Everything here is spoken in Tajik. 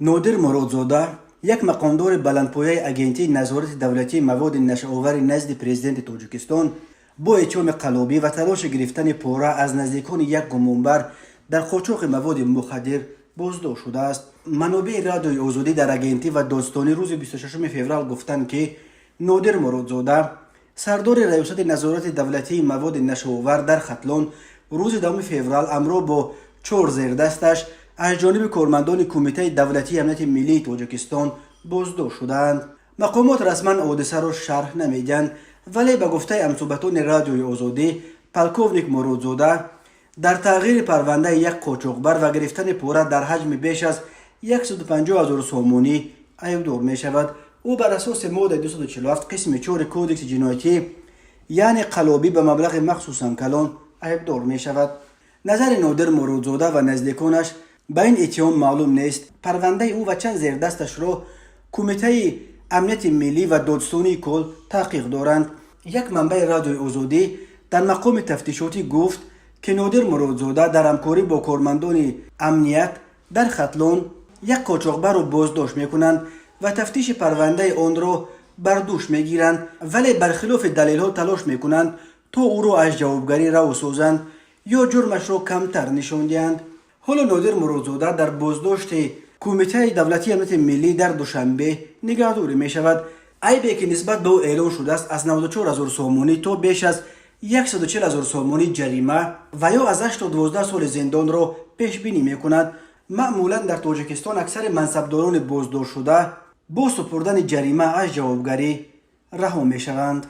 Нодир Муродзода, як мақомдори баландпояи Агентии назорати давлатии маводи нашъаовари назди Президенти Тоҷикистон, бо иттиҳоми қаллобӣ ва талоши гирифтани пора аз наздикони як гумонбар дар қочоқи маводи мухаддир боздошт шудааст. Манобеи Радиои Озодӣ дар агентӣ ва додстонӣ рӯзи 26 феврал гуфтанд, ки Нодир Муродзода, сардори Раёсати назорати давлатии маводи нашъаовар дар Хатлон, рӯзи 10 феврал ҳамроҳ бо чор зердасташ аз ҷониби кормандони Кумитаи давлатии амнияти миллии Тоҷикистон боздошт шудаанд. Мақомот расман ҳодисаро шарҳ намедиҳанд, вале ба гуфтаи ҳамсӯҳбатони Радиои Озодӣ, полковник Муродзода дар тағйири парвандаи як қочоқбар ва гирифтани пора дар ҳаҷми беш аз 150 ҳазор сомонӣ айбдор мешавад. Ӯ бар асоси моддаи 247 қисми 4 Кодекси ҷиноятӣ, яъне қаллобӣ ба маблағи махсусан калон, айбдор мешавад. Назари Нодир Муродзода ва наздиконаш ба ин иттиҳом маълум нест. Парвандаи ӯ ва чанд зердасташро Кумитаи амнияти миллӣ ва додстонии кул таҳқиқ доранд. Як манбаи Радиои Озодӣ дар мақоми тафтишотӣ гуфт, ки Нодир Муродзода дар ҳамкорӣ бо кормандони амният дар Хатлон як қочоқбарро боздошт мекунанд ва тафтиши парвандаи онро бар дӯш мегиранд, вале бархилофи далелҳо талош мекунанд, то ӯро аз ҷавобгарӣ раҳо созанд ё ҷурмашро камтар нишон диҳанд. Ҳоло Нодир Муродзода дар боздошти Кумитаи давлатии амнияти миллӣ дар Душанбе нигаҳдорӣ мешавад. Айбе, ки нисбат ба ӯ эълон шудааст, аз 94 ҳазор сомонӣ то беш аз 140 ҳазор сомонӣ ҷарима ва ё аз 8 то 12 соли зиндонро пешбинӣ мекунад. Маъмулан дар Тоҷикистон аксари мансабдорони боздоштшуда бо супурдани ҷарима аз ҷавобгарӣ раҳо мешаванд.